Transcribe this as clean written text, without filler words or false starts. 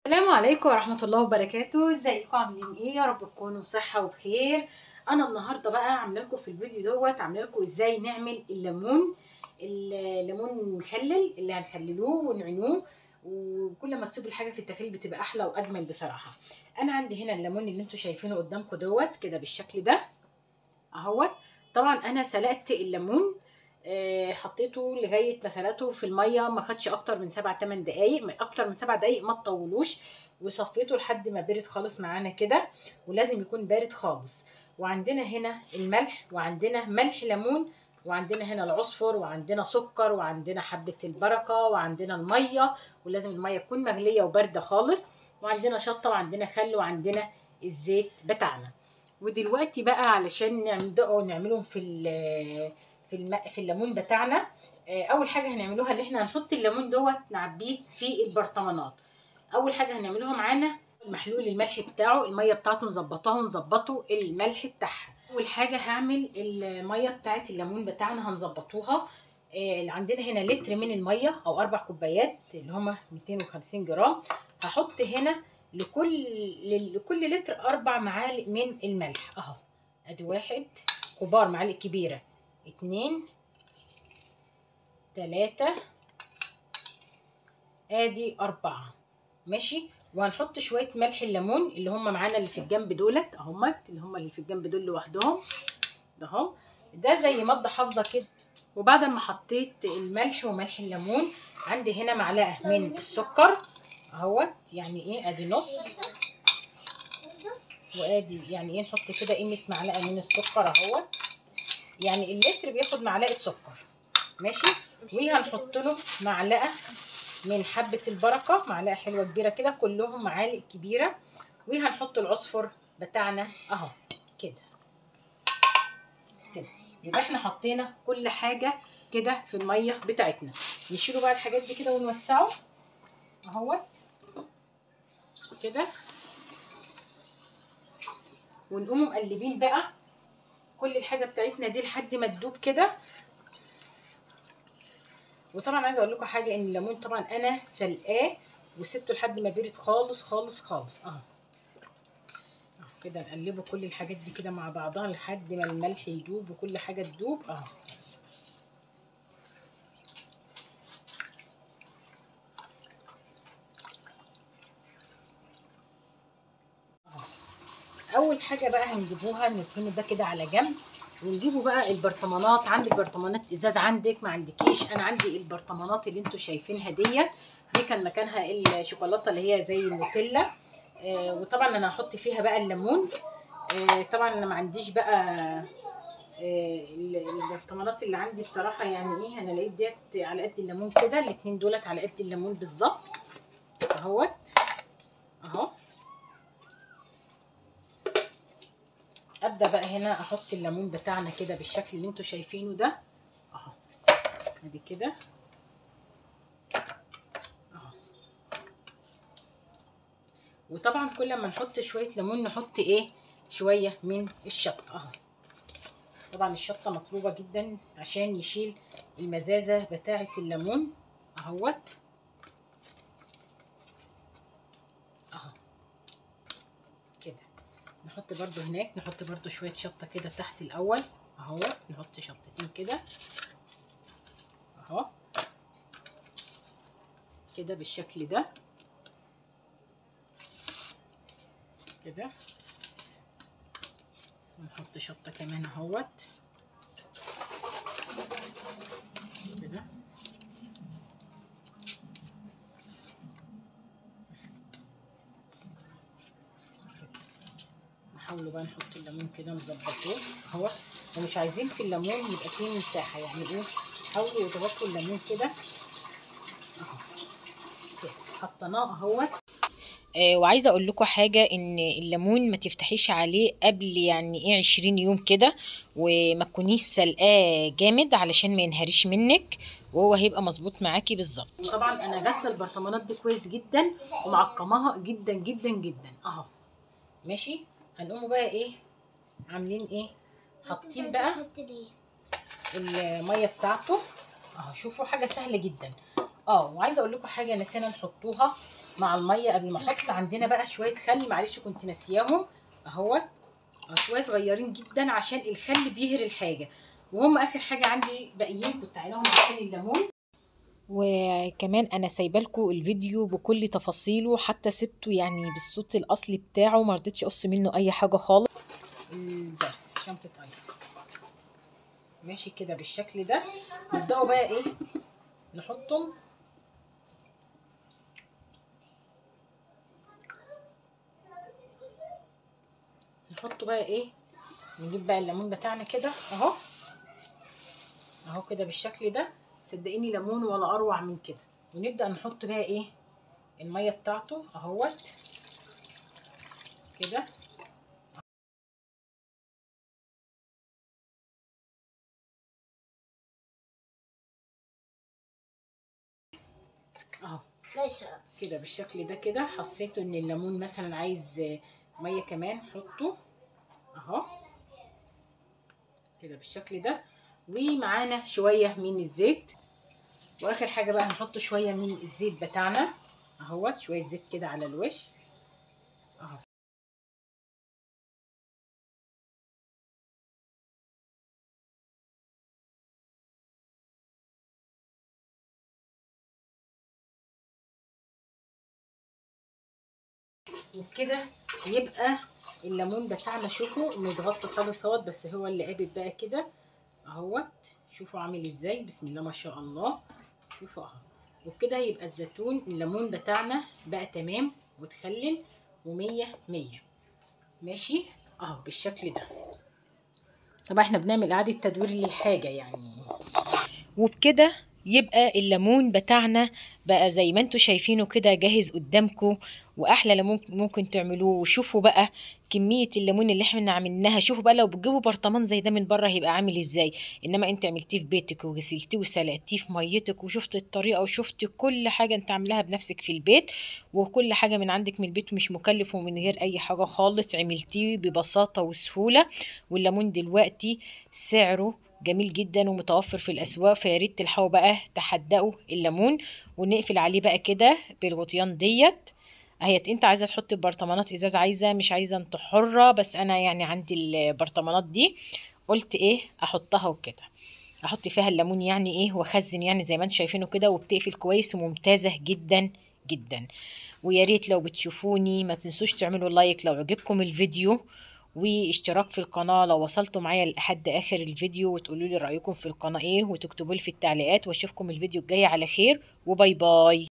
السلام عليكم ورحمة الله وبركاته. ازيكم عاملين ايه؟ يا رب تكونوا بصحة وبخير. انا النهارده بقى عامله لكم في الفيديو دوت، عامله لكم ازاي نعمل الليمون، الليمون المخلل اللي هنخللوه ونعينوه، وكل ما تسيبوا الحاجة في التخليل بتبقى احلى واجمل بصراحة. انا عندي هنا الليمون اللي انتوا شايفينه قدامكم دوت كده بالشكل ده اهوت. طبعا انا سلقت الليمون، حطيته لغاية ما سلقته في المية، ما خدش اكتر من 7 8 دقايق، اكتر من 7 دقايق ما تطولوش، وصفيته لحد ما برد خالص معانا كده، ولازم يكون بارد خالص. وعندنا هنا الملح، وعندنا ملح ليمون، وعندنا هنا العصفر، وعندنا سكر، وعندنا حبه البركة، وعندنا المية، ولازم المية تكون مغليه وبارده خالص، وعندنا شطه، وعندنا خل، وعندنا الزيت بتاعنا. ودلوقتي بقى علشان نبدأوا نعملهم في الليمون بتاعنا، اول حاجة هنعملوها اللي احنا هنحط الليمون دوت نعبيه في البرطمانات. اول حاجة هنعملوها معانا المحلول الملح بتاعه، المية بتاعته نظبطها ونظبطه الملح بتاعها. اول حاجة هعمل المية بتاعه الليمون بتاعنا هنظبطوها. عندنا هنا لتر من المية او 4 كوبايات اللي هما 250 جرام. هحط هنا لكل لتر 4 معالق من الملح اهو. ادي 1 كبار معالق كبيرة، 2 3، ادي 4 ماشي. وهنحط شوية ملح الليمون اللي هم معانا اللي في الجنب دولت اهمت، اللي هم اللي في الجنب دول لوحدهم ده اهو، ده زي مادة حافظه كده. وبعد ما حطيت الملح وملح الليمون، عندي هنا معلقه من السكر اهوت، يعني ايه ادي نص، وادي يعني ايه نحط كده قيمة معلقه من السكر اهوت، يعني اللتر بياخد معلقه سكر ماشي. وهنحط له معلقه من حبه البركة، معلقه حلوة كبيرة كده، كلهم معالق كبيرة. وهنحط العصفر بتاعنا اهو كده كده. يبقى احنا حطينا كل حاجة كده في المية بتاعتنا. نشيله بقى الحاجات دي كده ونوسعه اهوت كده، ونقوم مقلبين بقى كل الحاجة بتاعتنا دي لحد ما تدوب كده. وطبعا عايزه اقول لكم حاجة، ان الليمون طبعا انا سلقاه وسبته لحد ما برد خالص خالص خالص اهو كده. نقلبه كل الحاجات دي كده مع بعضها لحد ما الملح يدوب وكل حاجة تدوب اهو. اول حاجة بقى هنجيبوها نركنه ده كده على جنب، ونجيبوا بقى البرطمانات. عندك برطمانات ازاز، عندك ما عندكيش؟ انا عندي البرطمانات اللي انتوا شايفينها ديت، دي كان مكانها الشوكولاتة اللي هي زي النوتيلا. وطبعا انا هحط فيها بقى الليمون. طبعا انا ما عنديش بقى البرطمانات اللي عندي بصراحة، يعني ايه انا لقيت ديت على قد الليمون كده، الاتنين دولت على قد الليمون بالظبط اهوت اهو. ابدا بقى هنا احط الليمون بتاعنا كده بالشكل اللي انتوا شايفينه ده اهو، ادي كده اهو. وطبعا كل ما نحط شوية ليمون نحط ايه شوية من الشطه اهو. طبعا الشطه مطلوبه جدا عشان يشيل المزازه بتاعه الليمون اهوت اهو كده. نحط برضو هناك، نحط برضو شوية شطة كده تحت الأول اهو، نحط شطتين كده اهو كده بالشكل ده كده. ونحط شطة كمان اهوت كده. نحاولوا بقى نحط الليمون كده نظبطوه اهو، ومش عايزين في الليمون يبقى فيه مساحة، يعني ايه حاولوا يضغطوا الليمون كده اهو كده. حطيناه اهوت. وعايزه اقول لكم حاجة، ان الليمون ما تفتحيش عليه قبل يعني ايه 20 يوم كده، وما تكونيش سلقاه جامد علشان ما ينهريش منك، وهو هيبقى مظبوط معاكي بالظبط. طبعا انا غاسله البرطمانات دي كويس جدا ومعقماها جدا جدا جدا اهو ماشي. هنقوم بقى ايه عاملين ايه، حاطين بقى المية بتاعته اهو. شوفوا حاجة سهلة جدا. وعايزه اقول لكم حاجة نسينا نحطوها مع المية قبل ما احط. عندنا بقى شوية خل، معلش كنت ناسياهم اهوت، شوية صغيرين جدا عشان الخل بيهري الحاجة، وهم اخر حاجة عندي باقيين كنت عايناهم عشان الليمون. وكمان انا سايبه لكم الفيديو بكل تفاصيله، حتى سبته يعني بالصوت الاصلي بتاعه، ما رضيتش اقص منه اي حاجة خالص. بس شنطه ايس ماشي كده بالشكل ده. نبداوا بقى ايه نحطهم. نحطه بقى ايه، نجيب بقى الليمون بتاعنا كده اهو، اهو كده بالشكل ده. صدقيني ليمون ولا اروع من كده. ونبدا نحط بقى ايه المية بتاعته اهوت كده. اهو كده بالشكل ده كده. حسيتوا ان الليمون مثلا عايز مية كمان حطه اهو كده بالشكل ده. ومعانا شوية من الزيت، واخر حاجة بقى هنحط شوية من الزيت بتاعنا اهوت، شوية زيت كده على الوش اهو. وبكده يبقى الليمون بتاعنا شوفوا متغطى خالص اهوت، بس هو اللي قابب بقى كده اهوت. شوفوا عامل ازاي، بسم الله ما شاء الله. شوفوا اهو. وبكده يبقى الزيتون الليمون بتاعنا بقى تمام وتخلل ومية مية ماشي اهو بالشكل ده. طبعا احنا بنعمل اعادة تدوير للحاجة يعني. وبكده يبقى الليمون بتاعنا بقى زي ما انتوا شايفينه كده جاهز قدامكم، واحلى ليمون ممكن تعملوه. وشوفوا بقى كمية الليمون اللي احنا عملناها. شوفوا بقى لو بتجيبوا برطمان زي ده من بره هيبقى عامل ازاي، انما انت عملتيه في بيتك وغسلتيه وسلقتيه في ميتك وشفت الطريقة وشفت كل حاجة انت عاملاها بنفسك في البيت، وكل حاجة من عندك من البيت، مش مكلف ومن غير اي حاجة خالص، عملتيه ببساطة وسهولة. والليمون دلوقتي سعره جميل جدا ومتوفر في الاسواق، فياريت تلحقوا بقى تحدقوا الليمون. ونقفل عليه بقى كده بالغطيان ديت اهيت. انت عايزه تحطي برطمانات ازاز، عايزه مش عايزه انت حره، بس انا يعني عندي البرطمانات دي قلت ايه احطها وكده، احط فيها الليمون يعني ايه واخزن يعني زي ما انتم شايفينه كده، وبتقفل كويس وممتازة جدا جدا. ويا ريت لو بتشوفوني ما تنسوش تعملوا لايك لو عجبكم الفيديو، واشتراك في القناة لو وصلتوا معايا لحد آخر الفيديو، وتقولوا لي رأيكم في القناة ايه، وتكتبوا لي في التعليقات. واشوفكم الفيديو الجاي على خير، وباي باي.